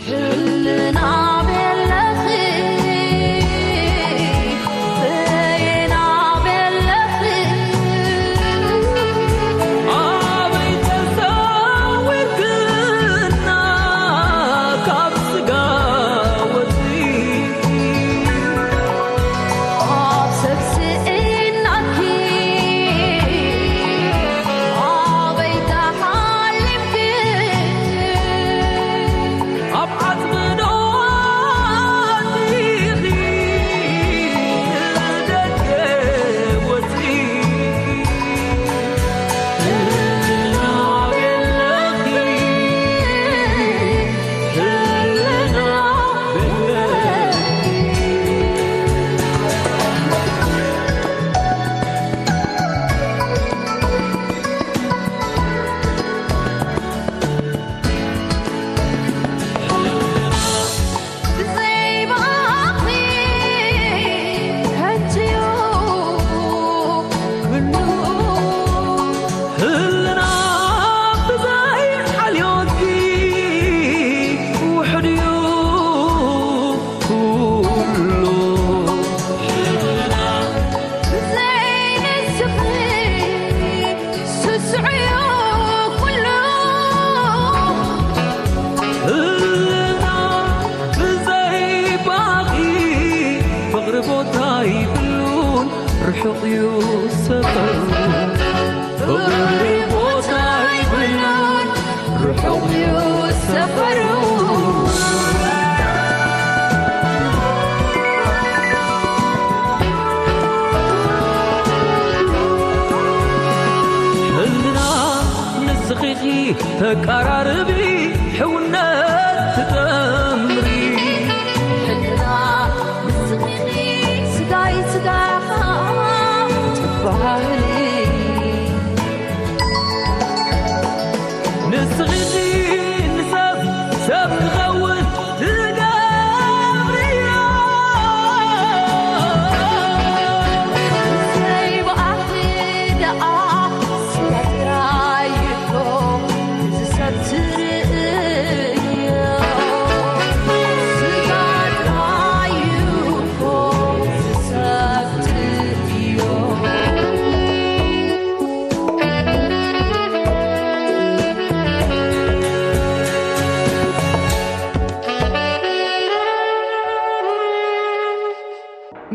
ህልና ቤለኺ፣ በየና ቤለኺ፣ ኣበይ ተሰዊርክና ካብ ስጋ ወፂ፣ ኣብ ሰብ ስኢናኪ፣ ኣበይ ተሓሊምኪ፣ ኣብ ዓጽምዶ ኣቲኺ ንደገ ወጺ። ህልና ቤለኺ፣ ህልና ቤለኺ። ስስዑ እዩ ኩሉ። ህልና ብዘይ ባኺ ፍቕሪ ቦታ ይብሉን ርሑቕ እዩ ሰፈሩ። ፍቕሪ ቦታ ይብሉን ርሑቕ እዩ ሰፈሩ። ህልና ንስኺ ኢኺ ተቀራርቢ ሕውነት ትጠምሪ። ሕልና ንስኺ ኢኺ ስጋይ ስጋኻ ትበሃሊ። ንስኺ ንሰብ ሰብ ክኸውን ትገብርዮ። ዘይብኣኺ ደኣ ስጋ ጥራይ እኮ እዚ ሰብ ትርእዮ። ስጋ ጥራይ እኮ እዚ ሰብ ትርእዮ።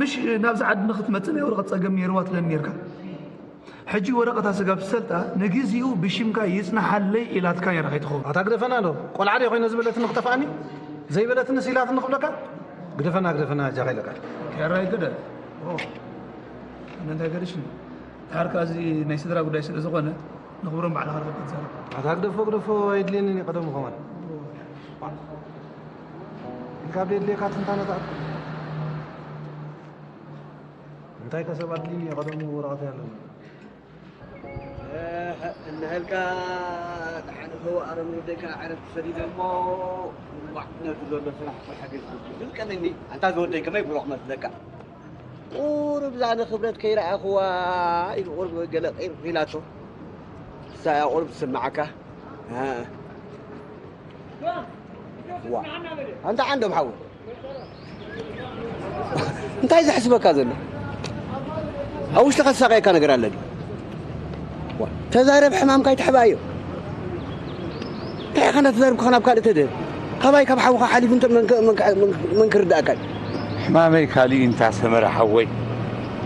ምሽ ናብዚ ዓዲ ንኽትመጽእ ናይ ወረቐት ጸገም ነይርዋ ትብለኒ ነርካ። ሕጂ ወረቐታ ስጋብ ትሰልጣ ንግዜኡ ብሽምካ ይጽናሓለይ ኢላትካ ነይራ ከይትኸውን። ኣታ ግደፈና ዶ? ቆልዓ ድየ ኮይነ ዝበለትኒ ክጠፍኣኒ? ዘይበለትንስ ኢላትኒ ክብለካ? ግደፈና፣ ግደፈና፣ ኣጃኻ ኢለካ። ኬራይ ግደ። ኦ፣ ኣነ እንታይ ገዲሽኒ? ድሓር ከኣ እዚ ናይ ስድራ ጉዳይ ስለ ዝኾነ፣ ንኽብሮም ባዕልኻ ርኸብ ክትዛረብ። ኣታ ግደፎ፣ ግደፎ፣ ኣየድልየንን እዩ ቀደሙ ከማን። ኢልካ ኣብ ዘየድልየካ ትንታነ ትኣቱ። እንታይ ከ ሰብ ኣድልዩኒ እዩ ቀደሙ ወረቐት ኣለኒ። እህ፣ እንሀልካ ደሓን እኮ ኣረም ወደካ ዕረፍቲ ሰዲደ እሞ፣ ዋዕ ነቲ ዘሎ ስራሕ ሓገዝ ዝብል ቀንኒ። ኣንታ ዝወደይ ከመይ ብሩኽ መስለካ? ቁሩብ እዛ ንኽብረት ከይረኣኽዋ ኢሉ ቁሩብ ገለ ቅር ኢላቶ። እሳ እያ ቁሩብ ትስምዓካ። እ። ዋ። ኣንታ ዓንዶም ሓው። እንታይ ዘሕስበካ ዘሎ? ኣብ ውሽጥኻ ዝሳቐየካ ነገር ኣሎ ድዩ? ዋ፣ ተዛረብ፣ ሕማምካ ኣይትሕባእዮ። እንታይ ኢኻ እንዳተዛረብካ ናብ ካልእ ተድህብ? ካባይ ካብ ሓውኻ ሓሊፉ እንተ መን ከ-፣ መን ከ-፣ መን ከ-፣ መን ክርድኣካ እዩ? ሕማመይ ካልእ እዩ እንታ ሰመረ ሓወይ።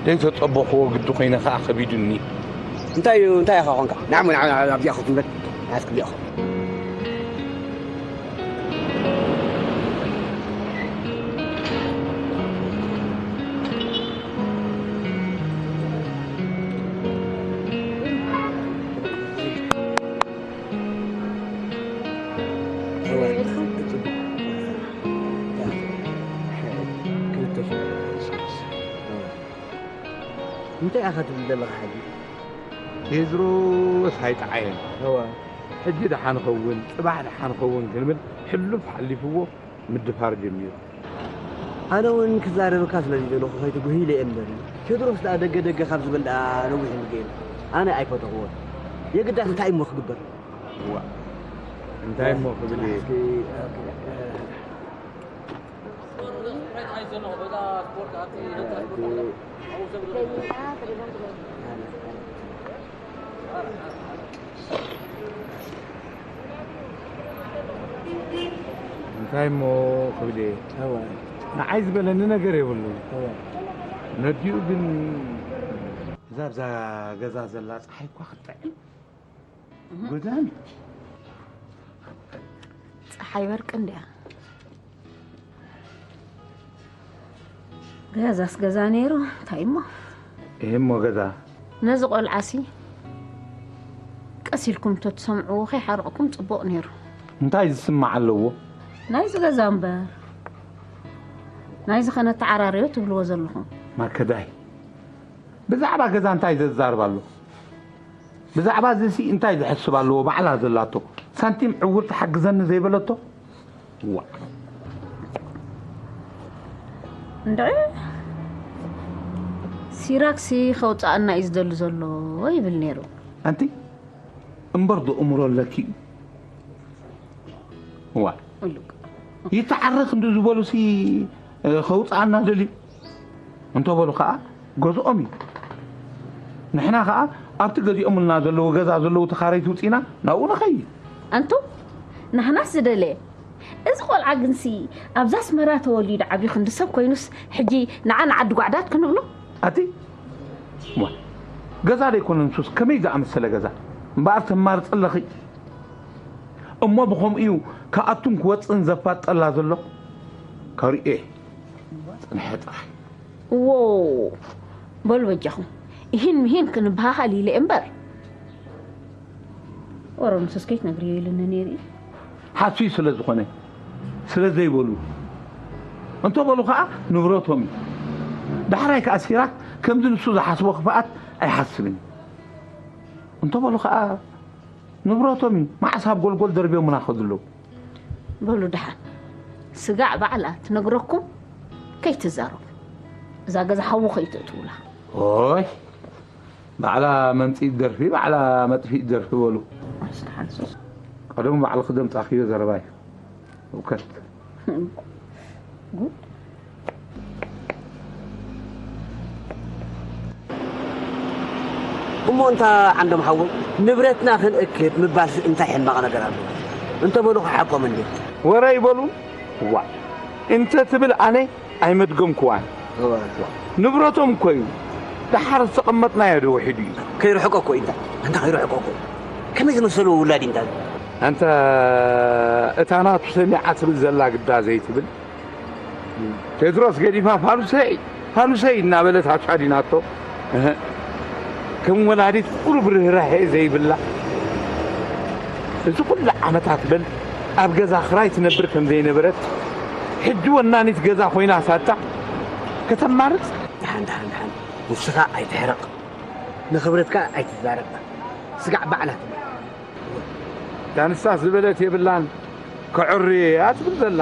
ዘይተጸበኽዎ ግዲ ኮይነ ከኣ ከቢዱኒ። እንታይ እዩ፣ እንታይ ኢኻ ኾንካ? ንዓሞ፣ ንዓሞ፣ ንዓሞ፣ ኣብዚኣ ኮፍ ንበል። ንዓስ ክብሊኣ ኾን። እንታይ ኢኻ ትብል ዘለኻ ሕጂ? ቴድሮስ ኣይጠዓየን። እወ። ሕጂ ደሓን ኸውን፣ ጽባሕ ደሓን ኸውን ክንብል ሕሉፍ ሓሊፍዎ ምድፋር ጀሚሩ። ኣነ እውን ክዛረበካ ስለ ዝደለኹ ከይትጉሂለ እየ እምበር፣ ቴድሮስ ደኣ ደገ ደገ ካብ ዝብል ደኣ ነዊሕ እንድገይሩ። ኣነ ኣይፈተኽዎን። የግዳስ እንታይ እሞ ክግበር? ዋ፣ እንታይ እሞ ክብል እየ? እስኪ፣ ኦኬ፣ እ፣ እንታይ እሞ ክብል እየ? እወ። ንዓይ ዝበለኒ ነገር የብሉን። እወ። ነዲኡ ግን እዛ ኣብዛ ገዛ ዘላ ፀሓይ እኳ ክትጥዕም። እህ። ጎዳን። ፀሓይ በርቂ እንድያ። ገዛስ ገዛ ነይሩ፣ እንታይ እሞ? ይህ እሞ ገዛ። ነዚ ቆልዓሲ ቀስ ኢልኩም ተትሰምዕዎ ከይሓረቕኩም ጽቡቕ ነይሩ። እንታይ ዝስማዕ ኣለዎ? ናይዚ ገዛ እምበር፣ ናይዚ ከነተዓራርዮ ትብልዎ ዘለኹም። ማከዳይ፣ ብዛዕባ ገዛ እንታይ ዘዛርብ ኣሎ? ብዛዕባ እዚ ሲ እንታይ ዝሕስብ ኣለዎ? ባዕላ ዘላቶ ሳንቲም ዕውር ትሓግዘኒ ዘይበለቶ? ዋ። እንድዒ፣ ሲራክሲ ከውፅኣና እዩ ዝደሊ ዘሎ ይብል ነይሩ። ኣንቲ እምበር ዶ እምሮ ኣለኪ እዩ? ዋ። እሉቅ። ይተዓረኽ እንዲ ዝበሉ ሲ፣ እ፣ ከውፅኣና ደልዩ። እንተበሉ ኸዓ ገዝኦም እዩ። ንሕና ኸዓ ኣብቲ ገዚኦምልና ዘለዉ ገዛ ዘለዉ ተኻረይቲ ውፂና ናብኡ ንኸይድ። ኣንቱ፣ ናህናስ ዝደለየ። እዚ ቆልዓ ግንሲ ኣብዛ ኣስመራ ተወሊዱ ዓብዩ ክንዲ ሰብ ኮይኑስ ሕጂ ንዓ ንዓዲ ጓዕዳት ክንብሎ? ኣቲ፣ ዋ፣ ገዛ ደይኮነ ንሱስ ከመይ ዝኣመሰለ ገዛ? እምበኣር ተማርፂ ኣለኺ። እሞ ብኸምኡ እዩ ክኣቱን ክወፅእን ዘፋጠላ ዘሎ። ከርእዮ እየ። ፅንሐ ጥራሕ። እዎ፣ በሉ በጃኹም። እሂን ምሂን ክንበሃሃል ኢለ እምበር። ወረ ንሱስ ከይትነግርዮ ኢሉኒ ነይሩ እዩ። ሓስዩ ስለ ዝኾነ፣ ስለ ዘይበሉ። እንተበሉ ኸዓ ንብረቶም እዩ። ዳሕራይ ከኣ ሲራክ ከምዚ ንሱ ዝሓስቦ ክፍኣት ኣይሓስብን እዩ። እንተበሉ ኸዓ ንብረቶም እዩ። መዓስ ኣብ ጎልጎል ደርብዮምና ከድለዉ። በሉ ደሓን። ስጋዕ ባዕላ ትነግረኩም ከይትዛረቡ። እዛ ገዛ ሓዊ ከይትእትውላ። ኦይ፣ ባዕላ መምጽኢት ደርፊ፣ ባዕላ መጥፊኢት ደርፊ በሉ። እስኪ ሓንሱስ። ቀደሙ ባዕልኺ ዘምጻእክዮ ዘረባ እዩ። እውከት። ጉድ። እሞ እንታ ዓንዶም ሓወይ፣ ንብረትና ክንእክብ ምባልሲ እንታይ ሕማቕ ነገር ኣሎ? እንተ በሉኻ ሓቆም እንድዮም። ወረ ይበሉ። ዋ፣ እንተ ትብል ኣነ ኣይመድገምክዋን። እወ። ንብረቶም እኮ እዩ። ደሓር ዝተቐመጥናዮ ዶ ውሒዱ እዩ? ከይርሕቆ እኮ እዩ እንታ። ኣንታ ከይርሕቆ እኮ እዩ። ከመይ ዝመሰሉ ውላድ እዩ እንታ። ኣንታ እታ ናቱ ሰሚዓ ትብል ዘላ ግዳ ዘይትብል። ቴድሮስ ገዲፋ ፋኑሰይ፣ ፋኑሰይ እናበለት ኣሻዲናቶ። እህ። ከም ወላዲት ቁሩብ ርህራሄ ዘይብላ። እዚ ኩሉ ዓመታት በል ኣብ ገዛ ክራይ ትነብር ከም ዘይነበረት፣ ሕጂ ወናኒት ገዛ ኮይና ሳታ ከተማርጽ። ደሓን፣ ደሓን፣ ደሓን። ንስኻ ኣይትሕረቕ። ንኽብረትካ ኣይትዛረብ። ስጋዕ ባዕላ ትብል። እታ ንሳስ ዝበለት የብላን፣ ከዕሪ እያ ትብል ዘላ።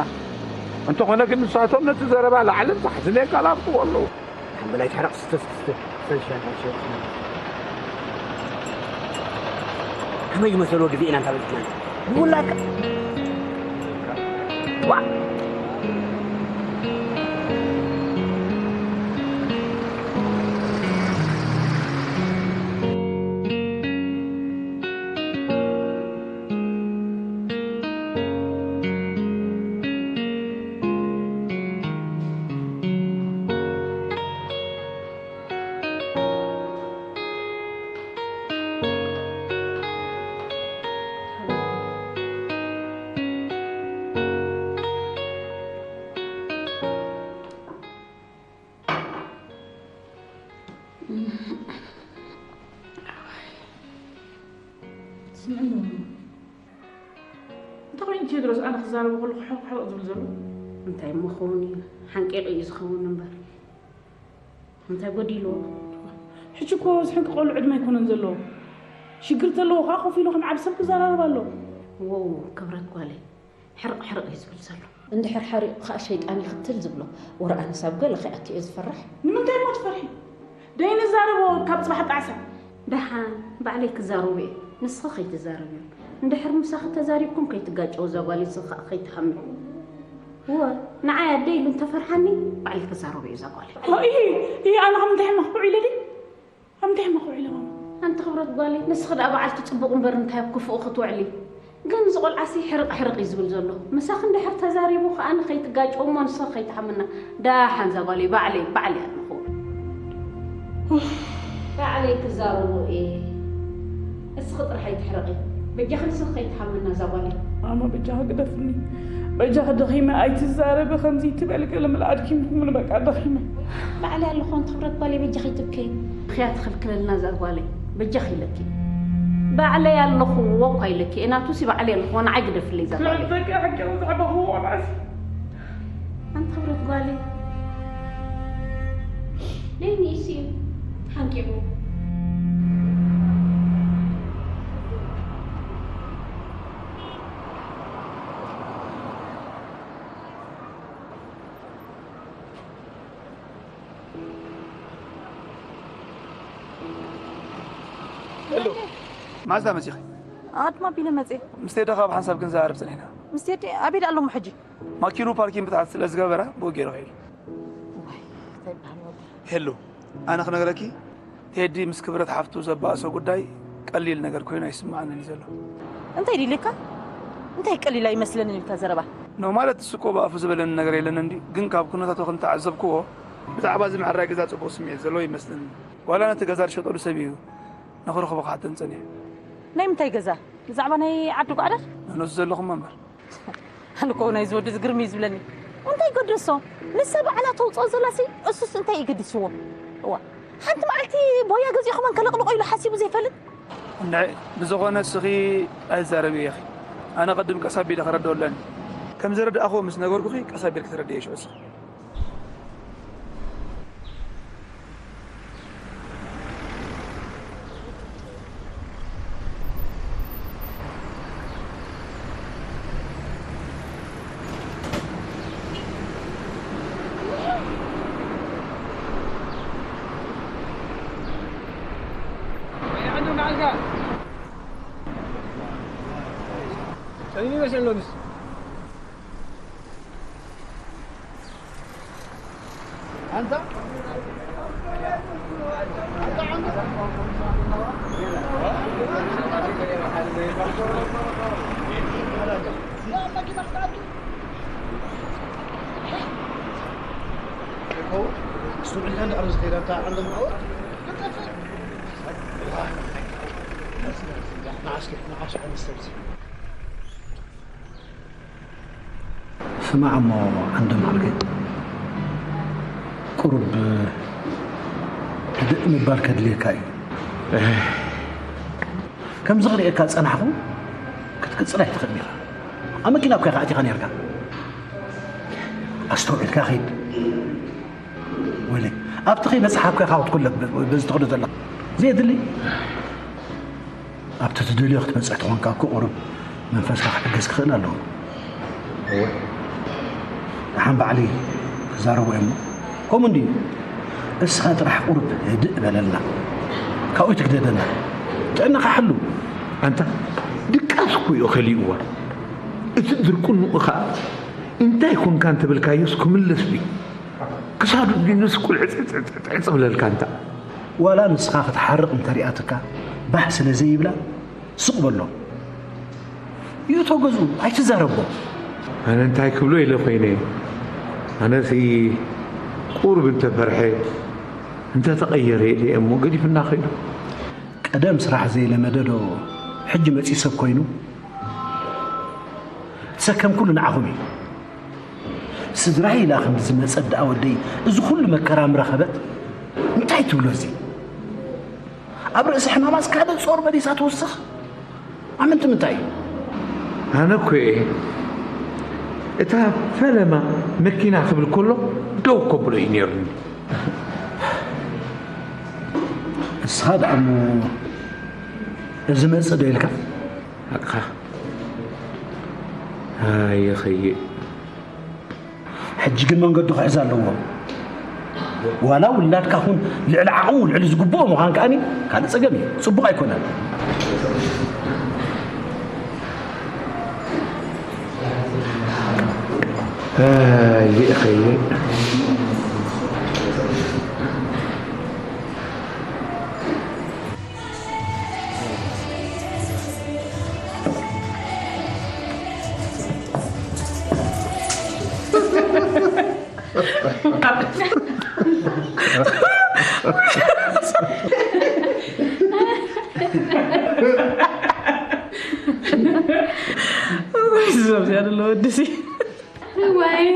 እንተኾነ ግን ንሳቶም ነቲ ዘረባ ላዕልን ታሕትን የቀላብጥዎ ኣለዉ። ሓምበላይ ትሕረቕ፣ ስተ፣ ስተ፣ ስተ፣ ሰንሻን፣ ሰንሻን። ከመይ ዝመሰልዎ ግዜ ኢና እንታ በጺሕና። ብውላድካ። ዋዕ። ስምዕኒ፣ እንታይ ኮይኑ ቴድሮስ ኣነ ክዛረቦ ከለኹ ሕርቕ ሕርቕ ዝብል ዘሎ? እንታይ እሞ ክኸውን እዩ? ሓንቂቑ እዩ ዝኸውን እምበር። እንታይ ጎዲልዎ? ሕጂ እኮ ዝሕንቅቐሉ ዕድመ ኣይኮነን ዘለዎ። ሽግር ተለዎ ከዓ ኮፍ ኢሉ ከም ዓቢ ሰብ ክዘራረብ ኣለዎ። ዎው፣ ክብረት ጓለይ፣ ሕርቕ ሕርቕ እዩ ዝብል ዘሎ። እንድሕር ሓሪቑ ኸኣ ሸይጣን ይኽትል ዝብሎ። ወረ ኣነስ ኣብ ገለ ኸይኣቱ እየ ዝፈርሕ። ንምንታይ እሞ ትፈርሒ? ደይንዛረቦ ካብ ጽባሕ ጣዕሳ። ደሓን ባዕለይ ክዛረቦ እየ። ንስኺ ከይትዛረብዮ። እንድሕር ምሳኺ ተዛሪብኩም ከይትጋጨው እዛ ጓለይ፣ ንስኺ ኸኣ ከይትሓሚ። እወ ንዓይ ኣደይ ኢሉ እንተፈርሓኒ ባዕለይ ክዛረቦ እየ እዛ ጓለይ። ኢሂ ኢሂ ኣነ ከም እንታይ ሕመኽኩ ኢለ ድዩ? ኣንተ ሕመኹ ዒለማም። ኣንቲ ክብረት ጓለይ ንስኺ ደኣ በዓልቲ ጽቡቕ እምበር እንታይ ኣብ ክፉእ ክትውዕሊ። ግን እዚ ቆልዓሲ ሕርቕ ሕርቕ እዩ ዝብል ዘሎ። ምሳኺ እንድሕር ተዛሪቡ ከኣ ንኸይትጋጨው እሞ ንስኺ ከይትሓምና። ደሓን እዛ ጓለይ ባዕለይ ባዕለይ ኣለኹ። ባዕለይ ክዛረቦ እየ። እስኺ ጥራሕ ኣይትሕረቒ። በጃኺ ንስኺ ከይትሓምና እዛ ጓለይ። ማማ በጃኺ ግደፍኒ። በጃኺ ደኺመ ኣይትዛረቢ ከምዚ ትበሊ ገለ ምልኣድኪ ምኹኑ በቃ ደኺመ። ባዕለይ ኣለኹ ኣንቲ ክብረት ጓለይ በጃኺ ኣይትብከይ። ብኽያ ትኽልክለልና እዛ ጓለይ በጃኺ ኢለኪ። ባዕለይ ኣለኹዎ እኳ ኢለኪ እየ ናቱሲ ባዕለይ ኣለኹዎ ንዓይ ግደፍለይ እዛ ጓለይ። ክዕዘኪ ሓቂ ዝዓበኹዎ ቆልዓሲ። ኣንቲ ክብረት ጓለይ ደይንኢሲ እዩ ሓንቂቑ። ሄሎ፣ መዓዝ መጺኺ? ኣድማ ኣቢለ መጽየ። ምስ ቴዲ ካብ ሓንሳብ ክንዘራረብ ጸኒሕና። ምስ ቴዲ ኣበይ ደኣ ኣለኹም ሕጂ? ማኪንኡ ፓርኪን ብታሕቲ ስለ ዝገበራ ብኡ ገይሩ ከይዱ። ዋይ እንታይ በሃል ወዲ። ሄሎ፣ ኣነ ክነግረኪ ቴዲ ምስ ክብረት ሓፍቱ ዘባእሶ ጉዳይ ቀሊል ነገር ኮይኑ ኣይስምዓንን እዩ ዘሎ። እንታይ ኢሉ ኢልካ? እንታይ ቀሊል ኣይመስለንን ኢልካ ዘረባ? ኖ ማለት እሱ እኮ ብኣፉ ዝበለኒ ነገር የለን እንድዩ፣ ግን ካብ ኩነታቱ ከም ተዓዘብክዎ ብዛዕባ እዚ ምዕራይ ገዛ ጽቡቕ ስምዒት ዘለዎ ኣይመስለንን። ዋላ ነቲ ገዛ ዝሸጠሉ ሰብ እዩ ንኽረኽቦ ክሓተኒ ጸኒሑ። ናይ ምንታይ ገዛ? ብዛዕባ ናይ ዓዲ ጓዕዳድ? ነነሱ ዘለኹሞ እምበር። ኣነ እኮ ናይዚ ወዲ እዚ ግርም እዩ ዝብለኒ። እንታይ ይገድሶ? ንሳ ባዕላ ተውፅኦ ዘላሲ እሱስ እንታይ ይገድስዎ? እዋ ሓንቲ መዓልቲ ቦያ ገዚእኹም ከለቕልቆ ኢሉ ሓሲቡ ዘይፈልጥ? እንድዒ ብዝኾነ እስኺ ኣይትዛረቢ ኢኺ። ኣነ ቅድም ቀስ ኣቢለ ክረድኦ ኣለኒ። ከም ዘረዳእኽዎ ምስ ነገርኩኺ ቀስ ኣቢልኪ ትረድእዮ ሽዑ እስኺ። ስማዕ እሞ ዓንዶም ዓርከይ፣ ቁሩብ ህድእ ምባል ከድልየካ እዩ። ከምዚ ክርእየካ ዝጸናሕኩ ክትቅጽል ኣይትኽእልን ኢኻ። ኣብ መኪና እኮ ኢኻ ኣቲኻ ኔርካ። ኣስተውዒልካ ኺድ። ወይለይ፣ ኣብቲ ከይበጽሓ እኮ ኢኻ ክትኩለፍ በዚ ትኸዶ ዘለኻ። ዘየድሊ። ኣብቲ ትደልዮ ክትበጽሕ ተኾንካ እኮ ቁሩብ መንፈስካ ክሕገዝ ክኽእል ኣለዎ። እወ። ደሓን ባዕለይ ክዛረቦ እየ እሞ። ከምኡ እንድዩ። እስኻ ጥራሕ ቁሩብ ህድእ በለልና። ካብኡ ትግደደና። ጥዕናኻ ሕሉ። ኣንታ ድቃስ እኮ እዩ ከሊእዋ። እቲ ድርቁንኡ ኸኣ እንታይ ኮንካ እንተበልካዮስ ክምለስ ድዩ? ክሳዱ ድዩ ነዚ ቁልዕጽጽጽጽ ዝብለልካ እንታ? ዋላ ንስኻ ክትሓርቕ እንተ ሪኣትካ ባህ ስለ ዘይብላ ስቕ በሎ። ይእቶ ገዝኡ ኣይትዛረቦ። ኣነ እንታይ ክብሎ ኢለ ኮይነ ኣነሲ ቁሩብ እንተ ፈርሐ እንተ ተቐየረ ኢለ እየ እሞ ገዲፉና ከይዱ። ቀደም ስራሕ ዘይለመደ ዶ ሕጂ መጺኡ ሰብ ኮይኑ? እቲ ሰከም ኩሉ ንዓኹም እዩ። ስድራይ ኢላ ክንዲ ዝመጸት ደኣ ወደይ እዚ ኩሉ መከራ ምረኸበት እንታይ ትብሎ እዚ ኣብ ርእሲ ሕማማስ ካልእ ጾር መሊሳ ትውስኽ ኣመንቲ ምንታይ እዩ ኣነ እኮ እየ እታ ፈለማ መኪና ክብል ከሎ ደው ከብሎ እዩ ነይሩኒ እስኻ ደኣ እሞ እዚ መጽእ ዶ ኢልካ ሓቅኻ ኣይኸይእ ሕጂ ግን መንገዱ ክሕዝ ኣለዎ። ዋላ ውላድካ ኹን ልዕሊ ዓቕሙ ልዕሊ ዝግብኦ ምዃን ከኣኒ ካልእ ጸገም እዩ። ጽቡቕ ኣይኮነን። ኣየ እኸየ። እዞም ዝያዳ ኣለዎ ወድሲ። እዋይ።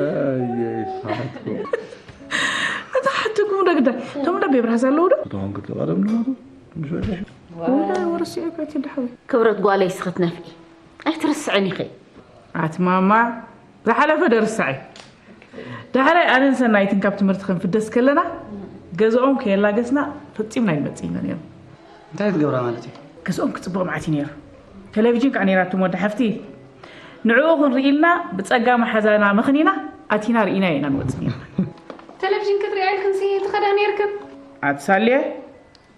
ኣየ፣ ይስሓትኩም። ኣታ ሓትኩም ዶ ግዳ? እቶም ደቤ ብርሃስ ኣለዉ ዶ? እቶም ክልተ ቀደም ንሞቱ፣ ትንሽ ወዲሕ። ወላ ወርሲ እኮ እቲ ደሓዊ። ክብረት ጓለይ ስኽት ነፍዒ። ኣይትርስዕን ኢኺ። ኣቲ ማማ፣ ዝሓለፈ ደርሳዒ። ዳሕራይ ኣነን ሰናይትን ካብ ትምህርቲ ክንፍደስ ከለና፣ ገዛኦም ከየላገስና ፈጺምና ኣይንመጽእ ኢና ነይሩ። እንታይ ትገብራ ማለት እዩ? ገዛኦም ክጽብቕ መዓት እዩ ነይሩ። ቴሌቪዥን ከዓ ነይራቶም ወዲ ሓፍቲ። ንዕኡ ክንርኢ ኢልና ብጸጋ መሓዛና መኽኒና ኣቲና ርኢና ኢና ንወጽእ ነይርና። ቴሌቪዥን ክትሪኣ ኢልክንሲ ትኸዳ ነይርክን? ኣትሳልየ፣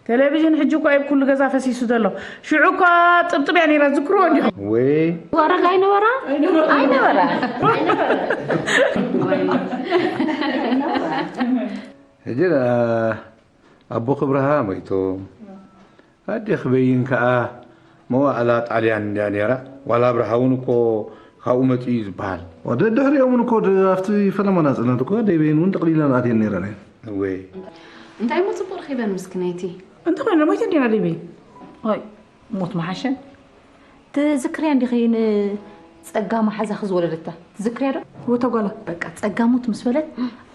ቴሌቪዥን ሕጂ እኳ እዩ ኩሉ ገዛ ፈሲሱ ዘሎ። ሽዑ እኳ ጥብጥብ እያ ነይራ፣ ትዝክርዎ እንዲኹም? ወይ። ዋረግ ኣይነበራ? ኣይነበራ። ኣይነበራ። ሕጂ ደኣ ኣቦ ክብርሃ ሞይቶም፣ ኣዴ ክበይን ከኣ መዋእላ ጣልያን እንድያ ነይራ። ዋላ ኣብርሃ እውን እኮ ካብኡ መጺኡ እዩ ዝበሃል። ወደ ድሕሪኦም እውን እኮ ድ-፣ ኣብቲ ፈለማ ናጽነት እኮ ኣደይ በይን እውን ጠቕሊለን ኣትየን ነይረን እየን። እወ። እንታይ እሞ ጽቡቕ ረኺበን ምስክነይቲ። እንተኾይነ ሞይተ እንዲና ደይ በይን። ኦይ፣ ሞት መሓሸን። ትዝክርያ እንዲኺ ንጸጋ መሓዛኺ ዝወለደታ? ትዝክርያ ዶ? ወታ ጓላ። በቃ፣ ጸጋ ሙት ምስ በለት፣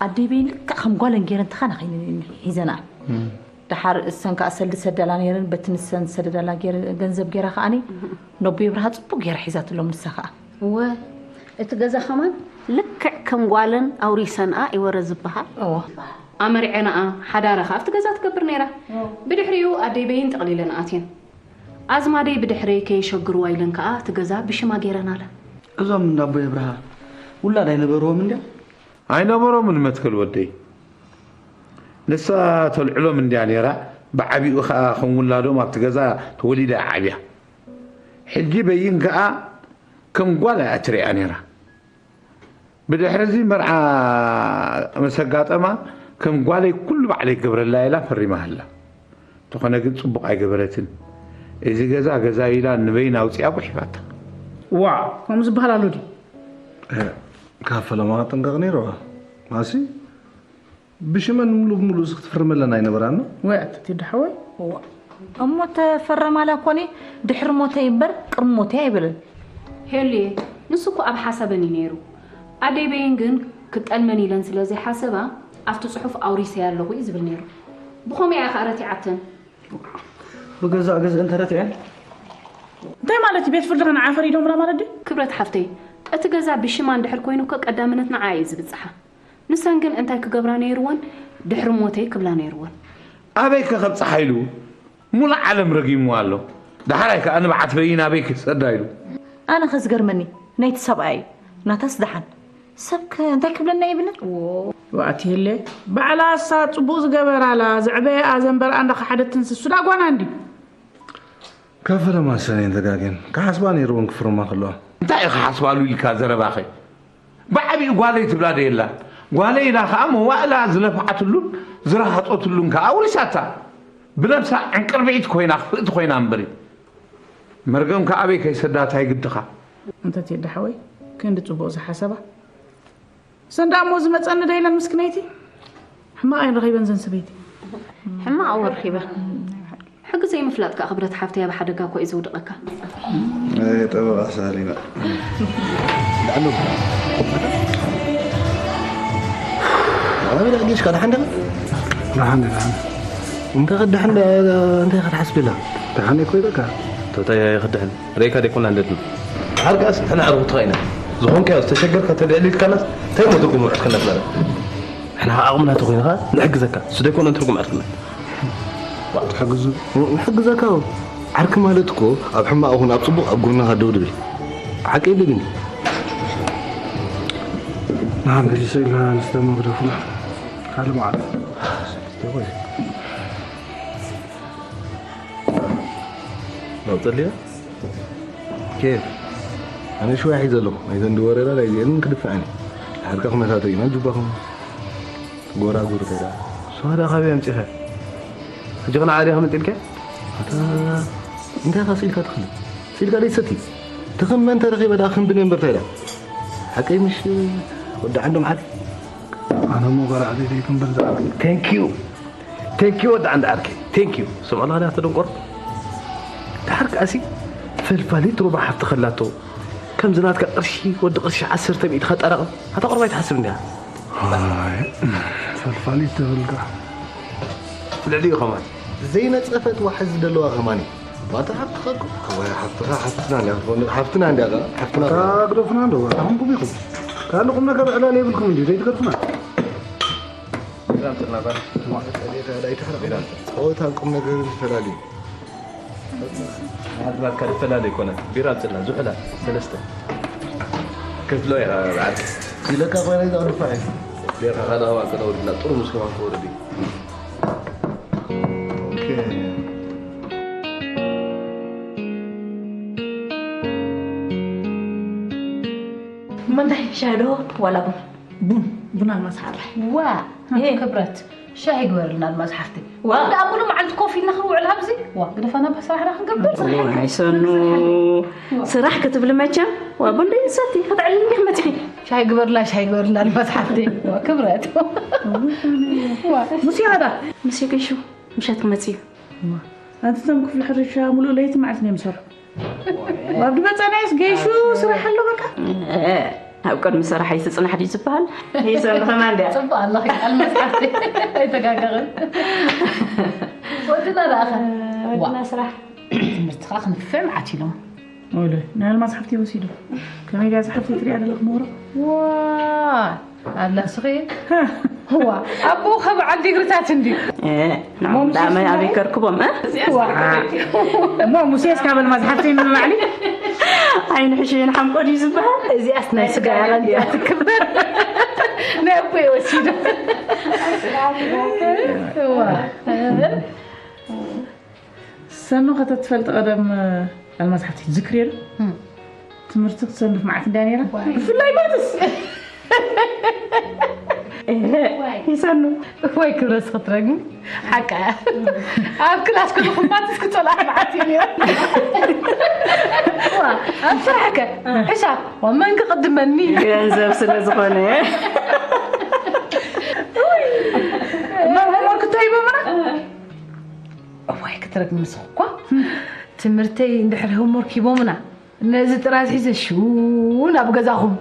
ኣደይ በይን ልክዕ ከም ጓለን ገይረን ተኻናኺነን ሒዘንኣ። እም። ደሓር እሰን ከኣ ሰልዲ ሰዳላ ነይረን፣ በቲ ንሰን ዝሰደዳላ ገይረ-፣ ገንዘብ ገይራ ከኣኒ፣ ነቦይ ብርሃ ጽቡቕ ገይራ ሒዛትሎም ንሳ ከኣ። እወ፣ እቲ ገዛ ከማን ልክዕ ከም ጓለን ኣውሪሰንኣ ይወረ ዝበሃል። እወ። ኣመርዐንኣ፣ ሓዳራ ከኣ ኣብቲ ገዛ ትገብር ነይራ። እወ። ብድሕሪኡ ኣደይ በይን ጠቕሊለን ኣትየን። ኣዝማደይ ብድሕረይ ከየሸግርዋ ኢለን ከኣ እቲ ገዛ ብሽማ ገይረናለን። እዞም እንዳ ኣቦይ ኣብርሃ ውላድ ኣይነበርዎም እንድዮም? ኣይነበሮምን መትከል ወደይ። ንሳ ተልዕሎም እንድያ ነይራ፣ ብዓቢኡ ከኣ ከም ውላዶም ኣብቲ ገዛ ተወሊዳ እያ ዓብያ። ሕጂ በይን ከኣ ከም ጓል እያ እትርእያ ነይራ። ብድሕሪ እዚ መርዓ ምስ ኣጋጠማ፣ ከም ጓለይ ኩሉ ባዕለይ ክገብረላ ኢላ ፈሪማትላ። እንተኾነ ግን ጽቡቕ ኣይገበረትን። እዚ ገዛ ገዛይ ኢላ ንበይና ኣውጺኣ ጒሒፋታ። ዋእ፣ ከምኡ ዝበሃል ኣሎ ድዩ? እ፣ ካብ ፈለማ ጥንቀቕ ነይርዋ። ማሲ፣ ብሽመን ሙሉ ብሙሉ እዚ ክትፍርመለን ኣይነበራን? ወይ ኣታ ቴዲ ሓወይ። እዋ። እሞ ተፈረማላ ኮኒ ድሕሪ ሞተይ እምበር ቅድሚ ሞተይ ኣይበለን። ሄሉየ፣ ንሱ እኮ ኣብ ሓሳበን እዩ ነይሩ። ኣደይ በይን ግን ክጠልመን ኢለን ስለ ዘይሓሰባ፣ ኣብቲ ጽሑፍ ኣውሪሰያ ኣለኹ እዩ ዝብል ነይሩ። ብኸመይ እያ ከኣ ረቲዓተን? ብገዛእ ገዝአን ተረቲዐን? እንታይ ማለት እዩ? ቤት ፍርዲ ከ ንዓ ፈሪዶምላ ማለት ድዩ? ክብረት ሓፍተይ፣ እቲ ገዛ ብሽማ እንድሕር ኮይኑ እኮ ቀዳምነት ንዓ እዩ ዝብጽሓ። ንሰን ግን እንታይ ክገብራ ነይርወን? ድሕሪ ሞተይ ክብላ ነይርወን። ኣበይ ከ ከብጽሓ ኢሉ? ሙሉእ ዓለም ረጊምዎ ኣሎ። ደሓራይ ከኣ ንብዓት በይን ኣበይ ክሰዳ ኢሉ? ኣነ ከ ዝገርመኒ፣ ናይቲ ሰብኣይ እዩ። ናታስ ደሓን። ሰብ ከ እንታይ ክብለና ይብልን? ዋእ ኣቲ ሄለ፣ ባዕላ እሳ ጽቡቕ ዝገበራላ፣ ዘዕበየኣ ዘንበርኣ እንዳኸሓደትንስ እሱ ዳ ጓና እንድዩ? ካብ ፈለማ ሰነየን ተጋግየን። ክሓስባ ነይርወን ክፍርማ ከለዋ። እንታይ እዩ ክሓስባሉ ኢልካ ዘረባኸ? ብዓቢኡ ጓለይ ትብላ ዶ የላን? ጓለይ ኢላ ከኣ መዋእላ ዝለፍዓትሉን ዝረሃጾትሉን ከኣ ኣውሪሳታ። ብነብሳ ዕንቅርቢዒት ኮይና፣ ክፍእቲ ኮይና እምበሪ። መርገም ከኣ ኣበይ ከይሰዳ ታይ ግድኻ? እንተ ቴዲ ሓወይ፣ ክንዲ ጽቡቕ ዝሓሰባ። ሰንዳ እሞ ዝመጸኒ ዶ ኢለን ምስክነይቲ? ሕማቕ ኣይረኺበን ዘን ሰበይቲ። ሕማቕ እወ ረኺበን። ሕጊ ዘይምፍላጥ ከኣ ክብረት ሓፍተይ ኣብ ሓደጋ እኮ እዩ ዘውድቐካ። ኣይ፣ ጠበቓ ሳሊና። ዳዕሉ። ኣበይ ደኣ ጌሽካ? ደሓን ዲኻ? ደሓን፣ ደሓን። እንተ ደሓን ደ-፣ እንታይ ክትሓስብ ኢላ? ደሓን እኮ ኢለካ። ተታይ ኣይክድሕን። ርኢካ ደይኮና እንደድን። ዓርካስ ንሕና ዕርክትኻ ኢና። ዝኾንካዮ ዝተሸገርካ ተልዕል ኢልካናስ እንታይ እሞ ትርጉም ውዕልካ እናትናለ? ንሕና ዓቕምና ተኾይኑ ኸኣ ንሕግዘካ። እሱ ደይኮነ ትርጉም ዕርክና። ዋእ፣ ትሕግዙ? ንሕግዘካ። ዓርኪ ማለት እኮ ኣብ ሕማቕ ይኹን ኣብ ጽቡቕ ኣብ ጎንኻ ደው ድብል። ሓቂ የለ ግን? ንሓንቲ ስኢልካ ንስተ መግደፉ ካልእ መዓልቲ። መቕፅልዮ ኬፍ ኣነ ሽዋ ሒዘ ኣለኹ። ናይዘን ድወረዳ ናይዚአን ክድፍዐን። ድሓርካ ኩነታቶ ኢና ጁባኹም ጎራጉር ተዳ። ንስኻ ደኣ ካበይ ኣምፂኻ? ሕጂ ኸ ንዓ ዲኻ መፂልካ? ኣታ እንታይ ኢኻ ስኢልካ ትኽእል? ስኢልካ ደይትሰቲ? ትኽመን ተረኺበ ደኣ ክንብን እምበር እንታይ ደኣ? ሓቀይ ምሽ ወዲ ዓንዶም ዓዲ? ኣነ እሞ ጓል ዓደይ ዘይክንብል ዝዓበ። Thank you. Thank you ወዲ ዓንዲ ዓርከይ። Thank you። ስምዖ ለኸዳ ተደንቆር። ድሓር ከኣሲ ፈልፋሊት ሩባ ሓፍቲ ከላቶ ከምዚ ናትካ ቅርሺ ወዲ ቅርሺ ዓሰርተ ሚእቲ ከጠራቕም ኣታ ቁርባይ ትሓስብ እንዲያ። ኣይ፣ ፈልፋሊት ተብልካ። ልዕሊኡ ኸማን ዘይነጸፈት ዋሕዚ ዘለዋ ኸማን እዩ። ባታ ሓፍትኻ እኮ። ወይ ሓፍትኻ ሓፍትና እንዲያ ትኾን፣ ሓፍትና እንዲያ ኸ፣ ሓፍትና እታ ኸ። ግደፉና እንዶ፣ ኣኹምኩም ኢኹም። ካልእ ቁም ነገር ዕላል የብልኩም እንድዩ፣ ዘይትገድፉና። ጸወታን ቁም ነገርን ተፈላልዩ። ናትናትካ ዝፈላለ ኣይኮነን። ቢራ ኣምፅእልና፣ ዝሑላ ሰለስተ። ከፍሎ ኢኻ በዓል። ኢለካ ኮይነ ዘቕርፋ እዩ። ቢራ ካልእ ከባቢ ከነውርድና፣ ጥሩ ምስ ከማን ክወርድ እዩ። ኦኬ። እሞ እንታይ ሻሂ ዶ ዋላ ቡን? ቡን፣ ቡን ኣልማዝ ሓራይ። ዋ፣ እ፣ ይሄ ክብረት ሻሂ ግበርልና ኣልማዝ ሓፍቲ። ዋ። እንዳ ኣምሉ መዓልቲ ኮፍ ኢልና ክንውዕል ኣብዚ። ዋ፣ ግደፋና ብስራሕና ክንገብር። ዋይ ሰኑ፣ ስራሕ ክትብሊ መቸም፣ ዋ፣ ቡን ደይ ሰቲ፣ ከተዕልልኒ መጺኺ። ሻሂ ግበርላ፣ ሻሂ ግበርላ ኣልማዝ ሓፍቲ። ዋ፣ ክብረት። ዋ። ሙሴ ኸዳ? ሙሴ ገሹ፣ ምሸት ክመጽእ እዩ። ዋ። ኣንተ እቶም ክፍሊ ሕርሻ ሙሉእ ለይቲ መዓልቲ እዮም ዝሰርሑ። ኣብ ድመጻናይስ ገይሹ ስራሕ ኣሎ በቃ። እ፣ ኣብ ቅድሚ ስራሕ ኣይትጽናሕ ድዩ ዝበሃል? ይሰሉ ከማን ድያ? ጽቡቕ ኣለኺ፣ ቃል መጽሓፍቲ ኣይተጋገኽን። ወድና ደኣ ኸ? ወድና ስራሕ። ትምህርቲ ኸኣ ክንፍዕ መዓት ኢሎም። ወለ፣ ናይ ኣልማዝ ሓፍቲ ወሲዱ። ከመይ ድያ ዝሓፍቲ ትሪኣ ዘለኹ መውረቕ? ዋ! ኣላ ስኺ። ዋ፣ ኣቦ ከበዓል ዲግሪታት እንድዩ። እ፣ ንዓም ሞምሴስ ዳመ ኣበይ ከርክቦም፣ እ? ዋ። እሞ ሙሴስ ካብ ኣልማዝ ሓፍተይ ንላዕሊ? ዓይኑ ሕሽይን ሓምቆ ድዩ ዝበሃል? እዚኣስ ናይ ስጋ ያላ እንድያ ትክበር። ናይ ኣቦ ይወሲዱ። ዋ። ሰኑ ከተትፈልጥ ቀደም ኣልማዝ ሓፍቲ ትዝክርዮ ዶ? እም። ትምህርቲ ክትሰንፍ መዓት እንድያ ነይራ። ዋይ። ብፍላይ ሞትስ። እህ፣ ዋይ። ይሰኑ። ዋይ ክብረስ ክትረግም። ሓቃ እያ። ኣብ ክላስ ከለኹ ማትስ ክጸልኣ መዓት እዩ ነይሩ። ዋ፣ ኣብ ስራሕከ? ሕሳብ። ወመን ክቕድመኒ? ገንዘብ ስለ ዝኾነ። እማ ሆምወርክ እንታይ ሂቦምና? እዋይ ክትረግም ንስኺ እኳ። ትምህርተይ እንድሕር ሆምወርክ ሂቦምና። ነዚ ጥራዝ ሒዘ ሽው ናብ ገዛኹም።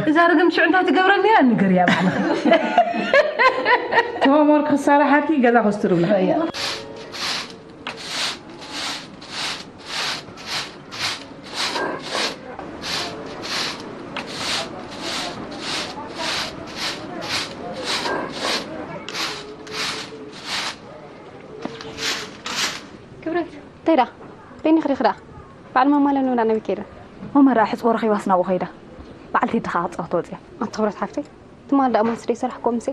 እዛ ርግም ሽዑ እንታይ ትገብረኒ እያ? ንገርያ ባዕልኺ። እቲ ሆምወርክ ክሰራሓኪ ገዛ ከስትርብላ። ክብረት፣ እንታይ ደኣ? በይንኺ ዲኺ ደኣ? በዓል ማማ ለምለም ደኣ ናበይ ከይዳ? ማማ ደኣ ሕጽቦ ረኺባስ ናብኡ ከይዳ። በዓል ቴዲ ኸኣ ክትጻወት ወጽያ። ኣቲ ክብረት ሓፍተይ፣ ትማል ደኣ ማስ ደይሰራሕኩ ምሴ?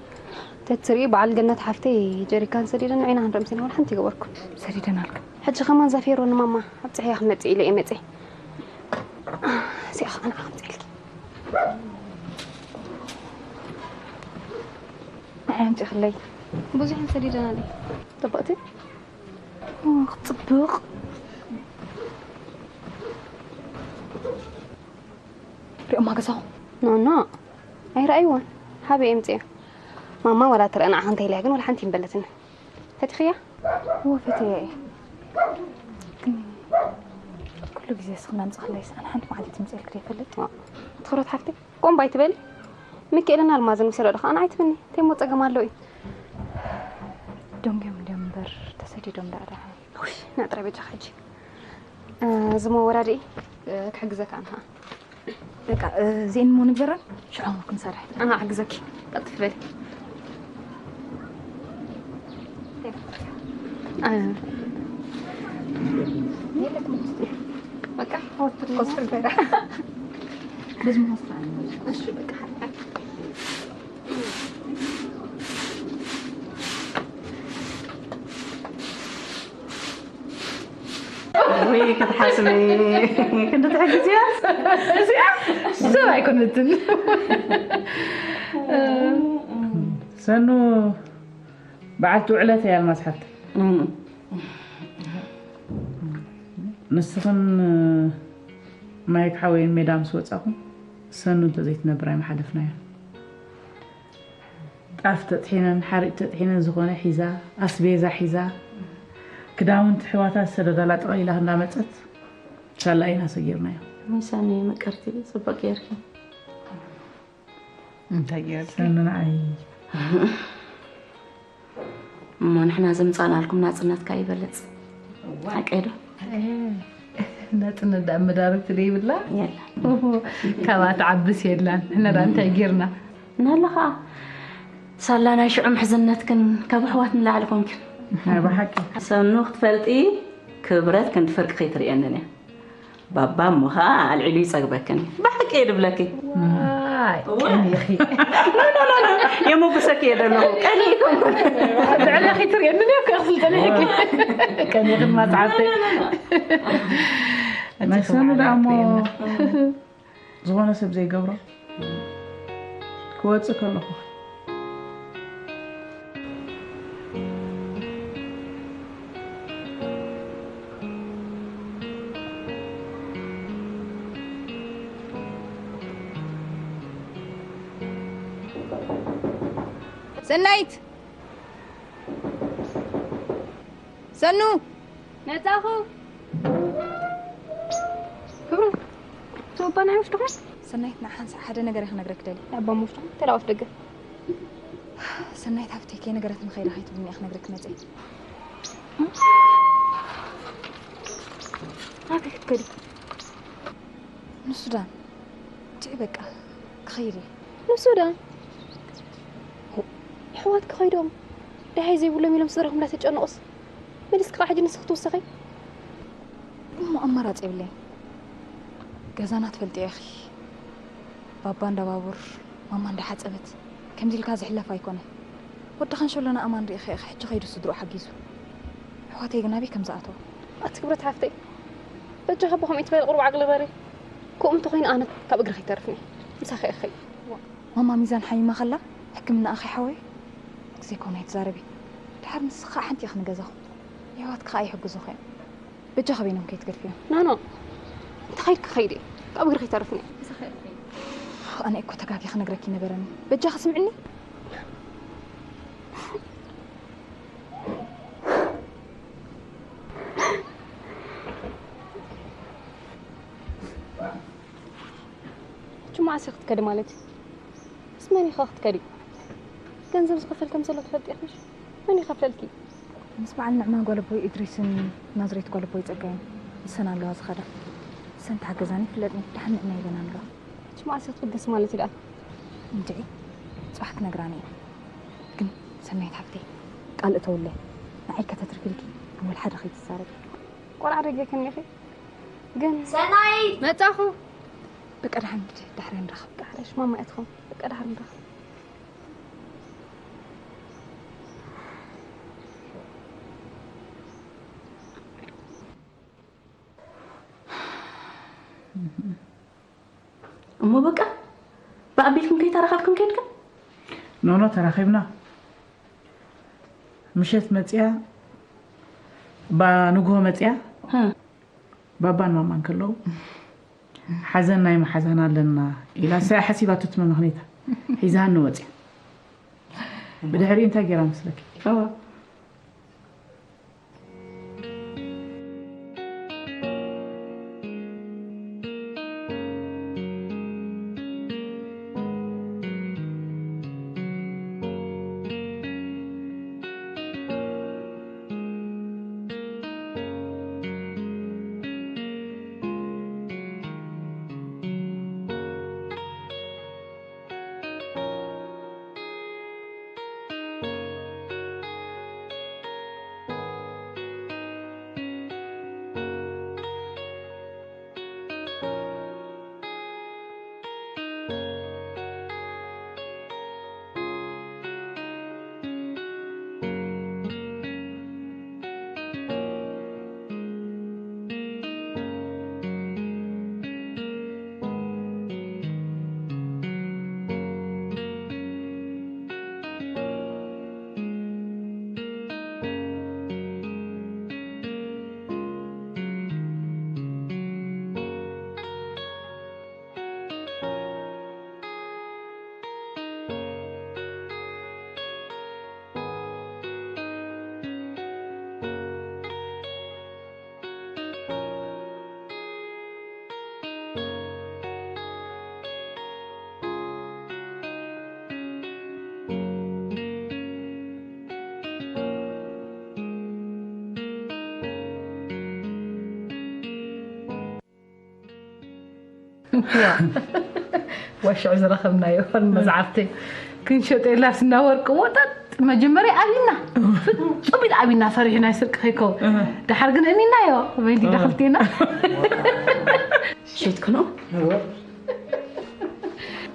ተትሪኢ በዓል ገነት ሓፍተይ ጀሪካን ሰዲደን ንዓይና ክንርኢ ምሴ፣ ወላ ሓንቲ ይገበርኩ። ሰዲደናልክን? ሕጂ ከማን ዛፌሮ ንማማ ኣብጽሕያ ክመጽእ ኢለ እየ መጽየ። እዚኣ ኸኣ ንዓ ከምጽእልኪ። ንዓይ ኣምጺእኽለይ። ብዙሕ ሰዲደናለይ። ጽብቕቲ? ኦ፣ ክትጽብቕ። ሪኦማ ገዛኹም? ኖ፣ ኖ። ኣይረኣይዋን። ሓበይ የምጽእያ። ማማ ዋላ ትረአ ንዓኻ እንተኢላያ ግን ዋላ ሓንቲ ይምበለትኒ። ፈቲኽያ? እወ፣ ፈትየያ እየ። ግን ኩሉ ግዜ እስኺ እናምጻእኽለይስ ኣነ ሓንቲ መዓልቲ ትምጽእልኪ ዶ ይፈልጥ? ዋ፣ ትኹረት ሓፍተይ፣ ቆምባ ኣይትበሊ። ሚካኤልን ኣልማዝን ውሰዶ ዶ ከኣ ንዓይ ትብኒ? እንታይ እሞ ጸገም ኣለዎ እዩ? ደንጉዮም እንድዮም እምበር ተሰዲዶም ደኣ ደኣ። ውይ፣ ንዕጥረ በጃኻ ሕጂ። እ፣ እዚ መወዳድኢ፣ እ፣ ክሕግዘካ ኣነ ኸኣ። በቃ፣ እ፣ እዚኤን እሞ ንግበረን፣ ሽዑ ክንሰርሕ። ኣነ ክሕግዘኪ። ቀልጥፍ በሊ። እ፣ በቃ፣ ኮስትር በላ። በዚ መኸስታ። እሺ፣ በቃ፣ ሓ-፣ ክትሓስቢ ክንዲ ትሕግዝያ እዚኣ ሰብ ኣይኮነትን። ሰኑ በዓልቲ ውዕለት እያ ኣልማዝ ሓፍተይ። ንስኽን ማይክ ሓወይን ሜዳ ምስ ወጻኹም ሰኑ እንተዘይትነብር ኣይምሓለፍናዮ። ጣፍ ተጥሒነን ሓሪጭ ተጥሒነን ዝኾነ ሒዛ ኣስቤዛ ሒዛ ክዳውንቲ ሕዋታ ዝሰደዳላ ጠቕሊላ እንዳመጸት ሳላ ኢና ሰጊርናዮ። መሳኒ ምቅርቲ ጽቡቅ ጌርኪ። እንታይ ጌርኪ? ሰኒ ንዓይ እሞ ንሕና ዘምጻእናልኩም ናጽነትካ ይበልጽ። ሓቀይ ዶ? ናጽነት ዳ መዳርግቲ ዘይብላ የላ። ካብኣ ትዓብስ የላን። ንሕና ዳ እንታይ ጌርና? ናላ ኸዓ ሳላ ናይ ሽዑ ምሕዝነትክን ካብ ኣሕዋት ንላዕሊ ኮንክን። ናይ ብሓቂ። ሰኑ ክትፈልጢ ክብረት ክንዲ ፍርቂ ከይትርእየንን እያ። ባባ እሞ ኸዓ ኣልዒሉ ይጸግበክን እዩ። ብሓቂ እየ ድብለኪ። ዋይ፣ እወ። ቀኒኺ። ኖ፣ ኖ፣ ኖ፣ ኖ። የመጉሰኪ እየ ዘለኹ። ቀኒኺ ኮንኩን። ልዕለኺ ትርእየኒ እየ እኮ ክፍልጠኒ ሕጊ። ቀኒኺ ድማ ጸዓብተይ። ኖ፣ ኖ፣ ኖ፣ ኖ። መሰሉ ደኣ እሞ ዝኾነ ሰብ ዘይገብሮ ክወጽእ ከለኹ ሰናይት! ሰኑ! መጻኹ። ክብሩ፣ እቶም ኣባ ናይ ውሽጥኹም? ሰናይት፣ ንሓንሳእ ሓደ ነገር እየ ክነግረክ ደልየ። ንኣባ ውሽጥኹም? ተላወፍ ደገ። ሰናይት ሃብተይ ከይነገረትኒ ከይዳ ከይትብልኒ እየ ክነግረክ መጽየ። ኣበይ ክትከዲ? ንሱዳን። ቲዒ በቃ፣ ክኸይድ እየ። ንሱዳን? የሕዋትኪ ከይዶም ደሃይ ዘይብሎም ኢሎም ስድራኹም እንዳተጨነቑስ፣ መሊስኪ ከዓ ሕጂ ንስኺ ትውሰኺ? እሞ ኣማራፂ የብለይን። ገዛና ትፈልጥዮ ኢኺ። ባባ እንዳ ባቡር፣ ማማ እንዳ ሓፀበት፣ ከምዚ ኢልካ ዝሕለፍ ኣይኮነን። ወዲ ካንሸሎና ኣማን ርኢኺ ኢኺ፣ ሕጂ ከይዱ ስድርኡ ሓጊዙ። ኣሕዋተይ ግን ኣበይ ከም ዝኣተዋ? ኣቲ ክብረት ሓፍተይ፣ በጃኺ ኣቦኹም ኢትበሊ ቁሩብ ዓቕሊ ግበሪ። ከምኡ እንተኾይኑ ኣነ ካብ እግሪ ከይተርፍኒ፣ ምሳኺ እየ ክኸይድ። ማማ ሚዛን ሓሚማ ከላ ሕክምናኣ ከይሓወየ፣ ግዜ ኮነ ኣይትዛረቢ። ድሓር ንስኺ ከዓ ሓንቲ ኢኺ ንገዛኹም። የሕዋትኪ ከዓ ይሕግዙኺ እዮም። በጃኺ በይኖም ከይትገድፍዮም። ኖ፣ ኖ። እንተ ኸይድኪ ኸይዲ። ካብ እግሪ ከይተርፍኒ። ኣነ እኮ ተጋግየ ክነግረኪ ነበረኒ። በጃኺ ስምዕኒ። ሕጂ መዓስ ኢኺ ክትከዲ ማለት እዩ? ምስ መን ኢኺ ክትከዲ? ገንዘብ ዝኸፈል ከም ዘሎ ትፈልጢ ኢኺ ምሽ? መን ይኸፍለልኪ? ምስ በዓል ንዕማን ጓል ኣቦይ እድሪስን ናዝሬት ጓል ኣቦይ ጸጋይን ንሰን ኣለዋ ዝኸዳ። ንሰን ተሓገዛኒ ይፍለጥኒ፣ ደሓን ንዕና ኢለን ኣለዋ። ሕጂ መዓስ ኢኺ ክትብገሲ ማለት እዩ ደኣ? እንድዒ፣ ጽባሕ ክነግራኒ እየ። ግን ሰናይት ሓፍተይ፣ ቃል እተውለይ፣ ንዓይ ከተትርፊልኪ፣ ወላ ሓደ ከይትዛረቢ። ቆልዓ ደገክን ኢኺ። ግን ሰናይት! መጻኹ። በቃ ደሓን ሂጂ፣ ዳሕረ ንራኸብ። ዳሕረ ሽማማ እያ ትኸውን። በቃ ደሓር ንራኸብ። እሞ በቃ ብኣቢልኩም ከይተራኸብኩም ከድኩም? ኖኖ፣ ተራኺብና። ምሸት መጽያ፣ ባ ንግሆ መጽያ። ሀ። ባባን ማማን ከለዉ፣ ሓዘን ናይ መሓዛን ኣለና ኢላ፣ እሳ ሓሲባቶ እቲ መመኽኔታ ሒዛኒ ወጽያ። ብድሕሪኡ እንታይ ገይራ መስለኪ? እዋ። ወሽዑ ዝረኸብናዮ መጽሓፍቲ ክንሸጠላ ስና ወርቂ ወጠጥ መጀመርያ ኣብና ፍጹም ኢል ኣብና ፈሪሕና ስርቂ ከይከው ድሓር ግን እሚናዮ መዲ ደኽልቴና ሽትክኖ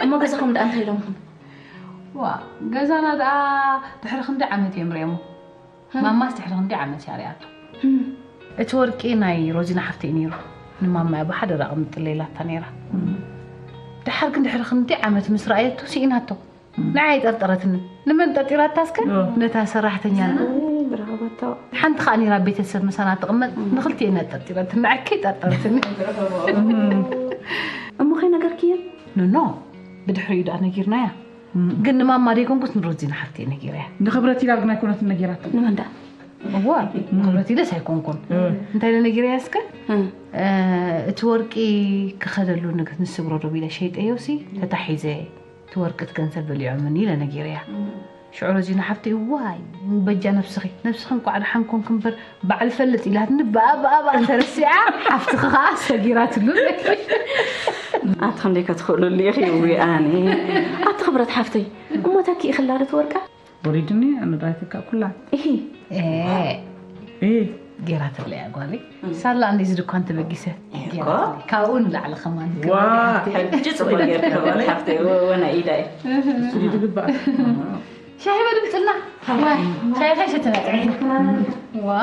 እሞ ገዛኹም ደኣ እንታይ ኢሎምኹም ዋ ገዛና ደኣ ድሕሪ ክንዲ ዓመት እዮም ሪኦሞ ማማስ ድሕሪ ክንዲ ዓመት እያ ሪኣቶ እቲ ወርቂ ናይ ሮዚና ሓፍቲ እዩ ነይሩ ንማማ እያ ብሓደራ ቅምጥለይላታ ነይራ ድሓር ግን ድሕሪ ክንዲ ዓመት ምስ ረኣየቶ ስኢናቶ ንዓይ ጠርጠረትኒ ንመን ጠርጢራታ እስከ ነታ ሰራሕተኛ ሓንቲ ከዓ ነይራ ቤተሰብ ምሳና ትቕመጥ ንክልቲኤና ጠርጢረትኒ ንዓይ ከይጠርጠረትኒ እሞ ከይነገርክየን ኖ ብድሕሪኡ ደኣ ነጊርናያ ግን ንማማ ደይኮንኩስ ንሮዚና ሓፍተይ ነጊረያ ንኽብረት ኢላ ግን ኣይኮነትን ነጊራታ ንመንዳ እዋ ክብረት ኢለስ ኣይኮንኩን እንታይ ኢለ ነጊረያ እስከ እቲ ወርቂ ክኸደሉ ንስግሮ ዶ ኢለ ሸይጠዮ ሲ ተታሒዘ እቲ ወርቂ እቲ ገንዘብ በሊዖምኒ ኢለ ነጊረያ ሽዑ ሮዚና ሓፍተይ ዋይ በጃ ነብስኺ ነብስኺ እንኳዕ ደሓን ኮንክ እምበር ባዕል ፈልጥ ኢላትኒ ብኣ ብኣ ብኣ እንተረሲዓ ሓፍትኺ ከዓ ሰጊራትሉ ኣቲ ክንደይ ከትኽእሉሉ ኢኺ ዊ ኣነ ኣቲ ክብረት ሓፍተይ እሞ ተኪእኽላ ዶ ትወርቃ ወሪድኒ ኣነ ድራይተካ ኩላ እሂ እሂ ጌራትለይ ኣጓለይ ሳላ እንዲዚ ድኳን ተበጊሰ ካብኡ ንላዕሊ ከማን ሕጂ ፅቡቅ ጌርካ ሓፍተይ ወና ኢዳይ ዝግባእ ሻሂ በልብፅልና ዋይ ሻሂ ታይ ሸተና ጥዕና ዋ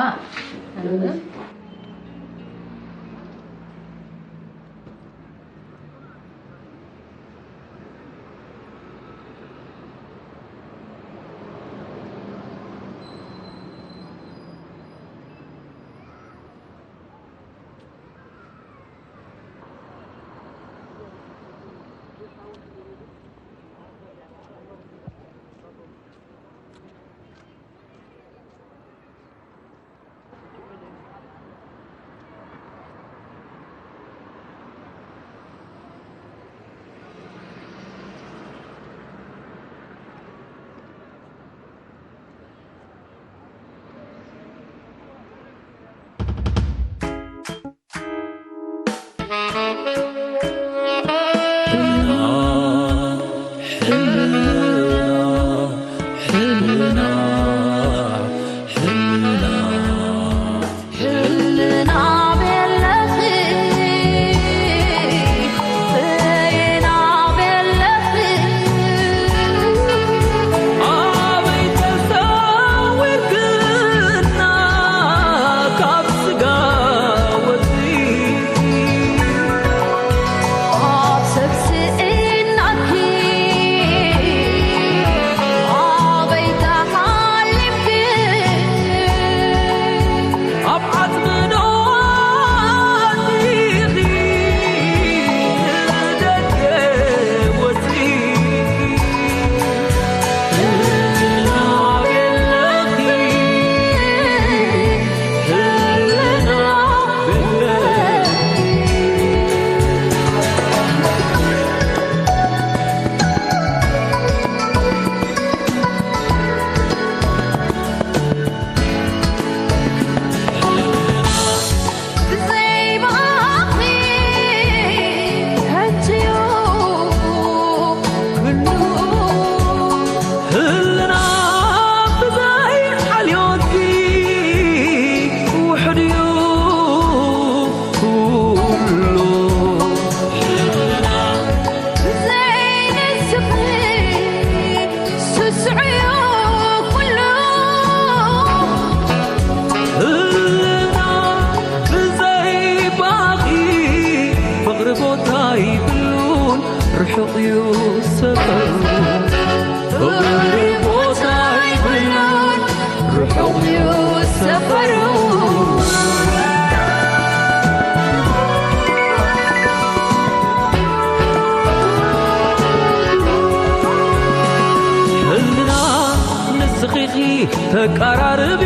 ተቃራርቢ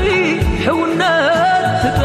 ሕውነት ትጠ